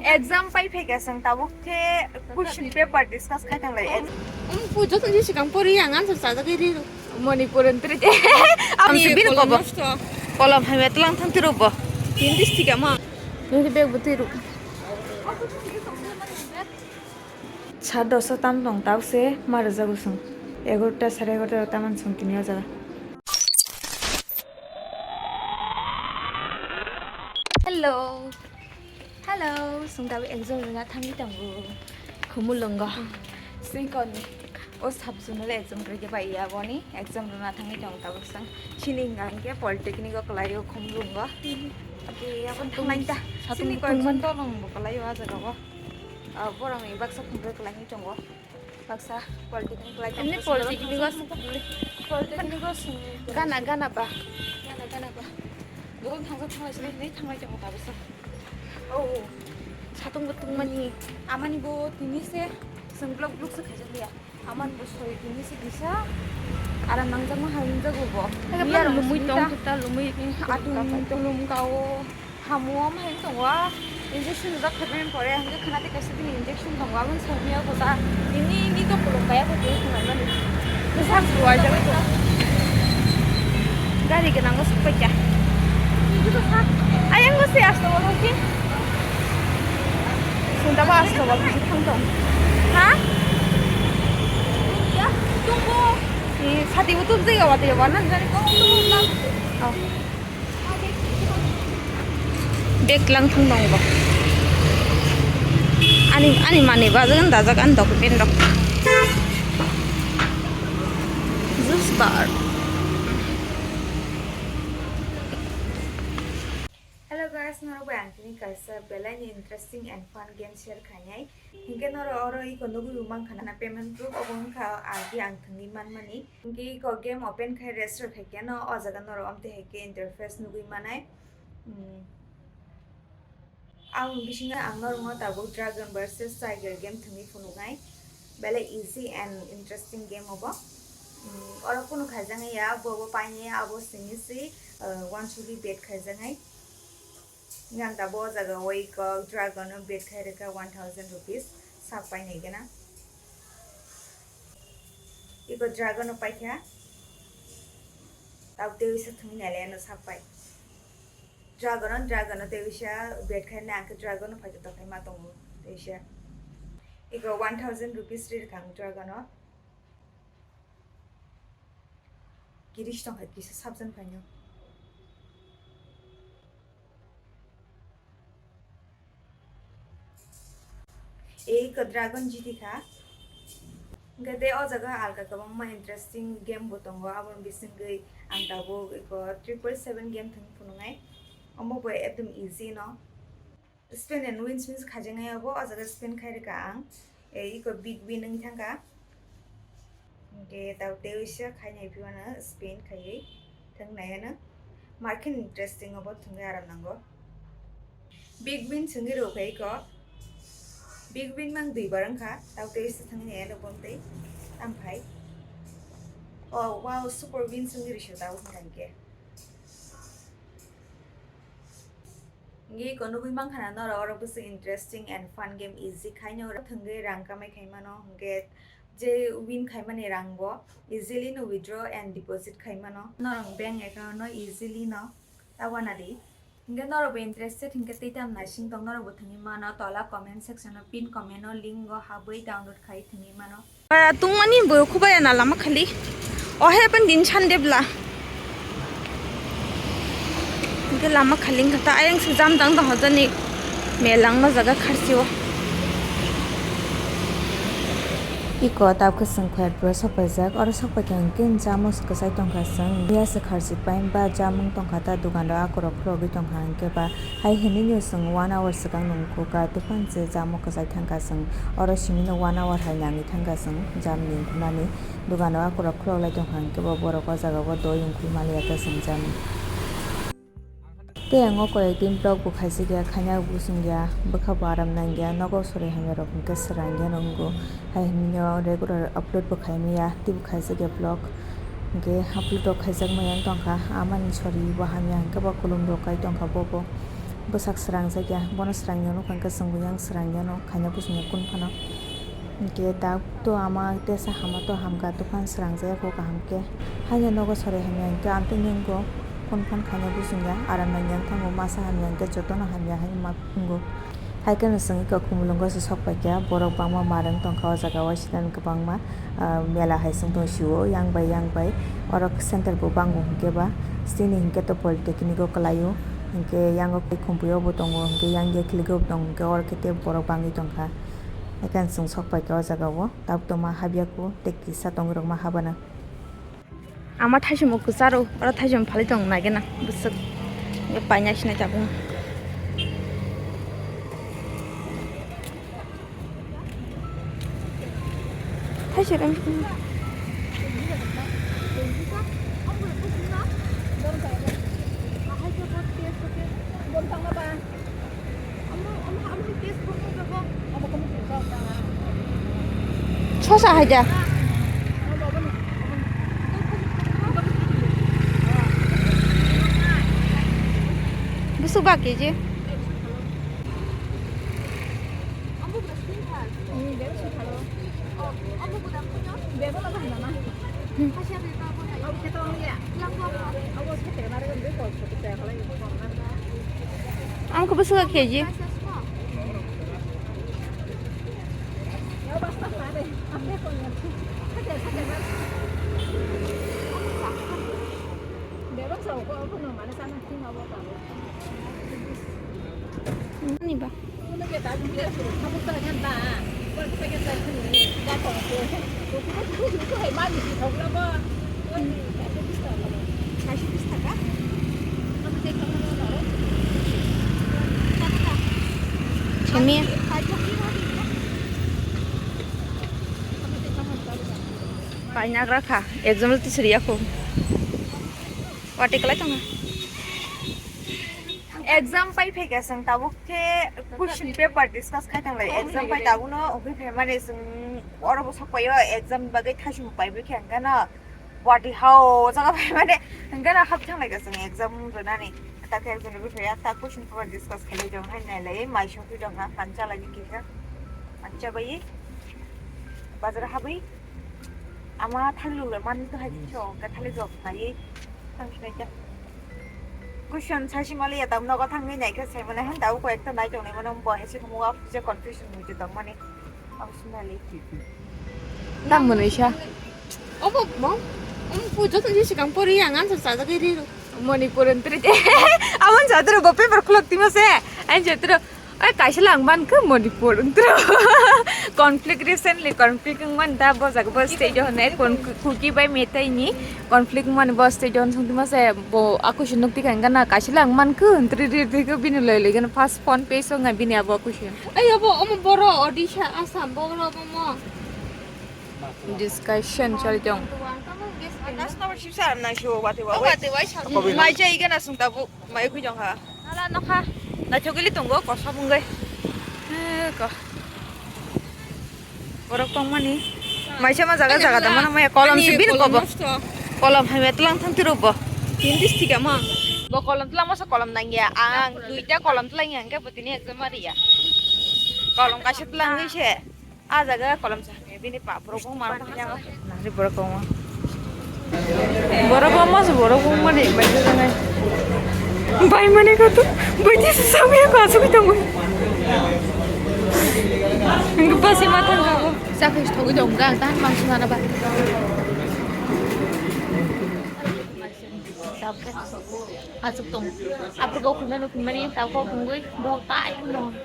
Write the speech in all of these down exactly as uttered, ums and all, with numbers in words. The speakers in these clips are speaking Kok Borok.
Exam pai phaikha chwng tabuk khe question paper discuss khai thanglai. Um, pu joto ni sikang pori ang answer chajagwi ri. Manipur entry te. Ang si bil kobo. Kolom hai metlang thang tiro bo. Hindi stika ma. Hindi bag bo tiro. Sa dosa tam tong tau se ma rwjago chwng. Egarota sare egarota taman chwng tini o jaga. Hello. Hello. Chwng tabuk exam rwna thangwi tongo. Khumulwngo. Singkoni. O subject no le exam rwgwi bai ya boni. Exam rwna thangwi tongo tabuk chwng. Chini hwnka hwnkhe polytechnic o kwlaio Khumulwngo. Ati aboni thanglai ta. Satung chini tungman. Koyekjon tolong bo kwlaio ah jagao. Ah, borokni baksa phunukhe kwlaini tongo. Baksa polytechnic kwlai tongo. Emni polytechnic o polytechnic o simi. Gana, gana ba? Gana, gana ba? Dogon thangsa thanglai sini, hinwi thanglai tongo tabuksa. Oh, satung bo tungmani. Amani bo tini se, chwng vlog, vlog se khaijak liya. Amani bo sori tini se kisa. Aram nangjakma hai wngjago bo. Hai, miya rok lumui sini tong ta. Khe ta, lumui. Atung tulum kao. Hamu o mahai tongo, injection rijak khe bini pore, hwnkhe khwna tei kaisa bini injection tongo, aboni simi o kwtal. Tini, tini to bolong kaya kho tini swnam mani. Bwsa ruwai jagwi tongo. Gari gwnango swk paikha. Ayang bo se asto bo rokhe. Sunda bo asto bo rokhe thang tong. Ha? Tongo. Sati bo tubjai ga wati ga wana jani kok. Oh. Bag lang thung nong bo. Ani, ani mani bajak an dajak an document rok. Juice bar. Hello guys, norok bai ang tini kaisa belai ni interesting and fun game share khainai. Hinkhe norok oro iko nugwi mankha na payment proof obo wngkha R D ang thwngwi manmani. Hinkhe iko game open khai register khaikhe no o jaga norok amtwi hai khe interface nugwi manai. Hmm. Ang bisingo ang norokno tabuk Dragon versus Tiger game thwngwi phunuknai. Belai easy and interesting game obo. Hmm, oro kunu khaijak ya, bo bo painai ya, abo simi si, uh, uansugwi bet khaijaknai. Yang tabuk o jaga o iko Dragon o bet khai rwkha one thousand rupees sak painai gana. Iko Dragon o paikha. Tabuk tei uisa thwngwi nailai ano sak pai. Dragon o, Dragon o tei uisa bet khai na ang khe Dragon o phai to tokhai ma tongo tei uisa. Iko one thousand rupees ri rwkha ang Dragon o. Girish tongkha kisa subject phaino. Ei ko Dragon G T kha. Hwnkhe tei o jaga alka kwbangma interesting game bo tongo, aboni bisingwi ang tabuk iko triple seven game thwng phunuknai. Omo bo ekdom easy no. Spin and wins wins khajaknai obo, o jaga spin khai rwkha ang. E, iko big win wngwi thangkha. Hwnkhe tei uisa khainai phiyano spin khaiwi thwng nai ano. Markhe interesting obo thwngwi aram nango. Big win swngwi rwkha iko. Big win mang dui bar wngkha. Tei uisa thwngwi nai ano bomtwi. Tamphai. Oh, wow, super win swngwi rwsio tabuk hwnkha hinkhe. Ngi ko nugwi mankha na norok oro bwswk interesting and fun game easy khaino oro thwngwi rang kamai khai mano hwnkhe je win khaimani rang bo easily no withdraw and deposit khai mano norok bank account no easily no ta wanadi hwnkhe norok bo interested hwnkhe tei tam naising tong norok bo thwngwi mano tola comment section o pin comment o link o habwi download khai thwngwi mano. Tungmani bo khubaya na lama khali. O he pen din Sunday bla. Hingke lama khali wngkha ta ayang se jam jang tong hojani. Melang no jaga kharchi o. Iko tabkhe chwng khoyat bro sokpaijak. Oro sokpaikha hingke jamo se kwchai tongkha chwng. Biya se kharchi pai ba jamung tongkha ta dogan rok akorok khulogwi tongkha hingke ba. Hai hinui no chwng one hour swkang nung kukha, dophang se jamo kwchai thangkha chwng. Oro simi no one hour hai nangwi thangkha chwng jam ni wngkukmani. Dogano akorok khulok lai tongkha, hwnkhe bo borok o jaga o doi wngkuk maliya ta chwng jam ni. Tei ang o koi ek din vlog bo khaijak ya, khaina bo chwng ya, bwkha bo aram nang ya, nogo sori hamya rok hwnkhe swrang ya nw wngo. Hai hinui no regular upload bo khai maya, tei bo khaijak ya vlog. Hwnkhe upload rok khaijak maya wng tongkha, amani sori bo hamya hwnkhe bo kulum rok kai tongkha, bo bo bwsak srangjakya, bono srangya nukha hwnkhe chwngbo yang srangya no khaina buchung ya kunu phano. Hwnkhe dak to ama tesa hama to hamkha, dophano srangjaya kho kaham khe. Haino nogo sori hamya hwnkhe amtwi nwngbo kunu phano khaina buchung ya, aram nangya wng thango, masa hamya hwnkhe jotono hamya hai ma wngo. Hai kheno chwng eko Khumulwngo se sok paikha, borok bangma ma rwng tongkha o jaga o, sinani kwbangma, ah, mela hai chwng tong sio, yang bai yang bai. Oro center bo bango hwnkhe ba, chini hwnkhe to polytechnic o kwlaio, hwnkhe yango khe Khumpui o bo tongo, hwnkhe yang yakli o bo tongo, hwnkhe oro khe tei borok bangwi tongkha. Hai kheno chwng sok paikha o jaga o, tabuk tongma habya kho, tei kisa tongwi rok ma habana. Ama thaisimo kwcharo, oro thaisimo phalwi tong nai gana bwswk. Paina sinai tabuk. Thaisirem. Sosa hai da. Bwswk ba keji. Ang khe bwswk khe ji. Ani ba. Simi. Painagra kha, exam tisri yakho. Wati kalai tongo. Exam pai phaikha chwng tabuk khe question paper discuss khai tonglai. Exam pai tabukno ugwi phaimani chwng oro bo sok paio exam bagwi thaisung paibrwi khe hwnkhe no wati hao jaga phaimani hwnkhe no hap thanglaikha chwng exam rwnani. Takhe exam rwgwi phaiya ta question paper discuss khailai tong hai nailai mai songtwi tongkha phan chalai kisa phan chabai bazar habwi ama thali lule man to hai so ka thali jok nai thang sinai kya. Question saisi mali ya tam nogo thangwi naikhe sai mane han tabo koi ekta nai tongnai mane bo hesi khumu wa puje confusion mui je tong mane abo sinali. Tam mwnwi sa. Obo mo? Om pujo to je sikang pori ang answer sajagwi ri ro. Manipur entry te. Amon jadro bo paper khulok timo se. An jadro. Ai kaisa lang man khe Manipur entro. Conflict recently conflict wng man da bo jaga bo state o hwnwi kon-, Kuki bai Meitei ni conflict wng mani bo state o hwn songtimo se bo a question nuk tikha hwnkha na kaisa lang man khe entry ri ri khe bini loi loi gana first phone page o ngai bini abo a question. Ai abo omo boro Odisha Assam boro omo. Discussion choli tong. Atas no sip sa na shu wati wa. Wati wa sa. Mai jai gana sung tabu mai khui jong ha. Nala nokha. Naithok gili tongo kosom wngwi. He ko. Borok tongmani. Maisa ma jaga jaga da mano maya kolom si bini kobo. Kolom hai me tlang thang tiro bo. Hindi stika ma. Bo kolom tlang masa kolom nangya. Ang duita kolom tlang yang ke botini exam ariya. Kolom kaisa tlang se. Ah jaga kolom sa. Bini pa borok bung mana tang yang. Nari borok kong. Borok kong mas borok bung mani bai tangai. Bai mani katu. Bai ti sa ya ka su kita mui. Ngi pasi matang ka. Sa ka thogwi dong ga tan mang suna na ba. Aswk tong. Aphuru kok phunukmani, phunukmani, tabuk kok phunugwi bo tai phunukgo.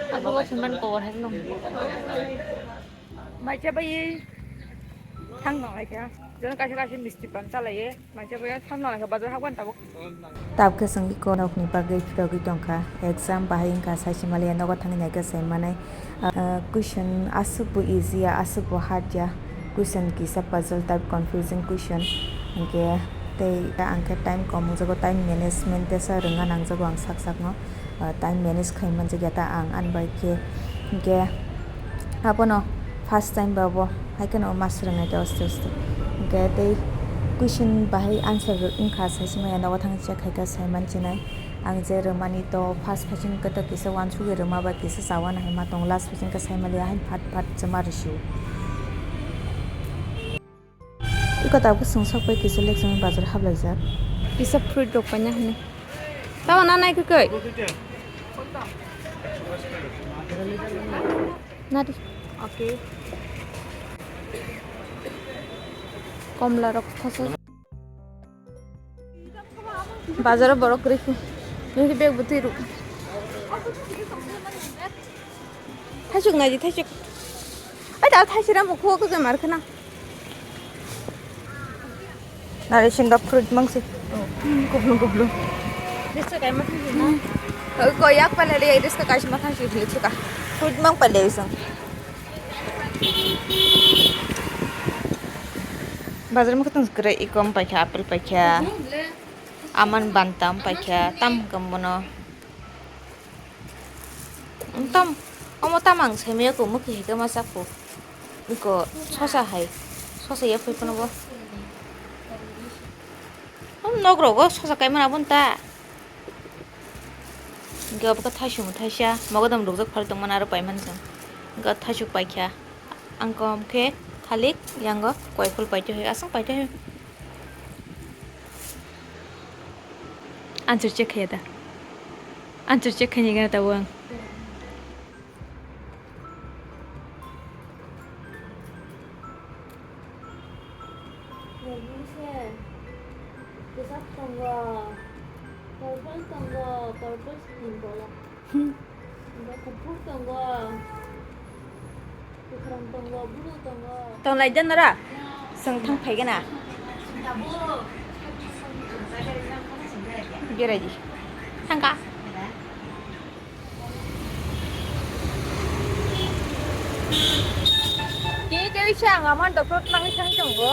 Aphuru kok phunukmani kobor hai phunukgo. Maisa bai thang nang lai kha. Jono kaisa kaisa misti pan chalaiye. Maisa bai thang nang lai kha bazar hakban tabuk. Tabuk khe chwng eko nokni bagwi phirogwi tongkha. Exam bahai wngkha, saisi maliya nogo thangwi naikhe sai manai. Ah, question aswk bo easy ya, aswk bo hard ya. Question kisa puzzle type confusing question. Hinkhe tei ang khe time kom wngjago, time management tesa rwngna nangjago ang sak sakno. Ah, time manage khai manjakya ta ang ani bai khe. Hinkhe abono first time ba bo hai kheno ma swrwngnai ta aste aste. Hinkhe tei Question bahai answer wngkha, sai se maya nogo thang check khaikha, sai manchinai. Ang je rwmani to first question khe to kisa wansugwi rwma bai kisa chawana hai ma tongo, last question khe sai mali ahai phat phat chama rwsio. Iko tabuk swng sok pai kisa lek chama bazar hablaijak. Kisa fruit rok paina hwnwi. Tamo na nai kwkwi. Nadi. Okay. Komla rok khoso. Bazar o borok kwrwi khe. Nini bag bwtwi rw. Thaisuk naidi, thaisuk. Ai da thaisira mukhu ko ke mar khna. Nari sinda fruit mangsi. Kublu kublu. Riska kaima thaisuk na. Ko yak pale ri riska kaima thaisuk hili chuka. Fruit mang pale isang. Bazar mukhu tong kre ikom paikha, apple paikha. Aman bantam paikha, tam kam bono. Tam, omo tam ang saimaya ko mukhi hika ma sakho. Iko sosa hai, sosa ya phoi phano bo. Om nok rogo sosa kai mana bon ta. Iko bo thaisung thaisa, mogodom rukjak phal tong mana aro pai man jang. Iko thaisuk paikha. Ang kom khe khalik yango koi phul paito hai, asang paito hai. Answer check khaya da. Answer check khaya gana tabo ang. Kwchak tongo, purple tongo, purple skin bola. Omo kuphur tongo. Kwkhwrang tongo, blue tongo. Tong lai den nara? Chwng thang phai gana. Berai di. Thang kha. Kini kewi se ang aman doctor nangwi thang tongo.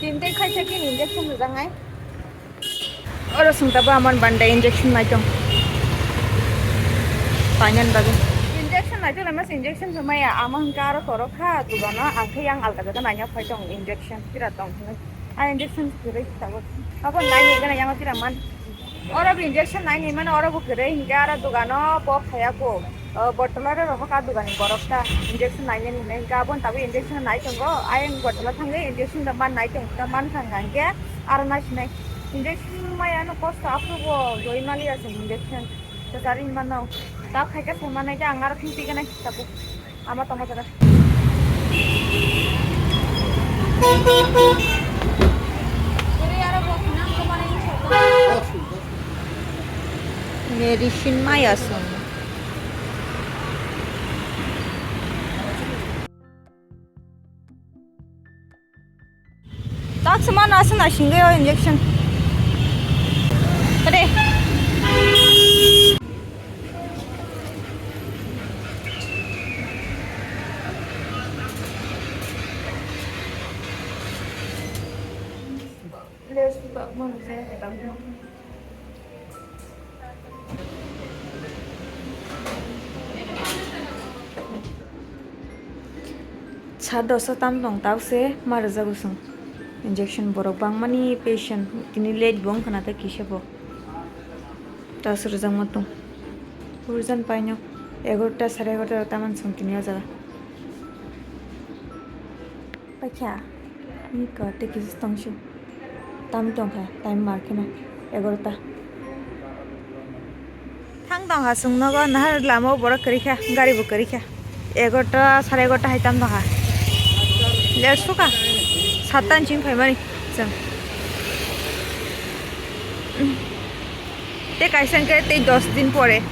Tinte khaisa kini injection rwjaknai. Oro sung tabo aman banda injection nai tong. Painan bagwi. Injection nai tong, mas injection se maya, ama hwnka aro korok kha dugano, ang khe yang alta khe naina phai tong injection pira tong hwnwi. A injection kwrwi tabo. Abo nai ni gana yang pira man. Oro bo injection nai ni mano, oro bo kwrwi hwnka aro dugano bo khaya ko. O bottle aro rohor ka dugani borok ta injection nainani hinwi hwnkhe aboni tabuk injection nai tongo. Ayang bottle o thangwi injection da man nai tong, da man thang hwnkhe aro naisinai injection maya no kosto aphuru bo doi mali aswk injection kwchari hinmano. Ta khaikhe sai manai khe ang aro thang tiganai tabuk ama tongma jaga. Medicine maya song. Tak semana asal na singgah injection. Tadi. Sa dosa tam tong tau se ma rwjago chwng. Injection borok bangmani patient tini late bo wngkha na tei kisa bo. Ta se rwjakma tong. Urgent paino egarota sare egarota rok ta mansong tini o jaga. Paikha, ni ko tei kisa tongsi. Tam tongkha, time mar kheno egarota. Thang tongkha chwng nogo, nahar lama o borok kwrwi kha, gari bo kwrwi kha. Egarota, sare egarota hai tam tongkha. Late sukha, satta ni simi phaimani chwng. Tei kaisa hwnkhe tei dos din pore.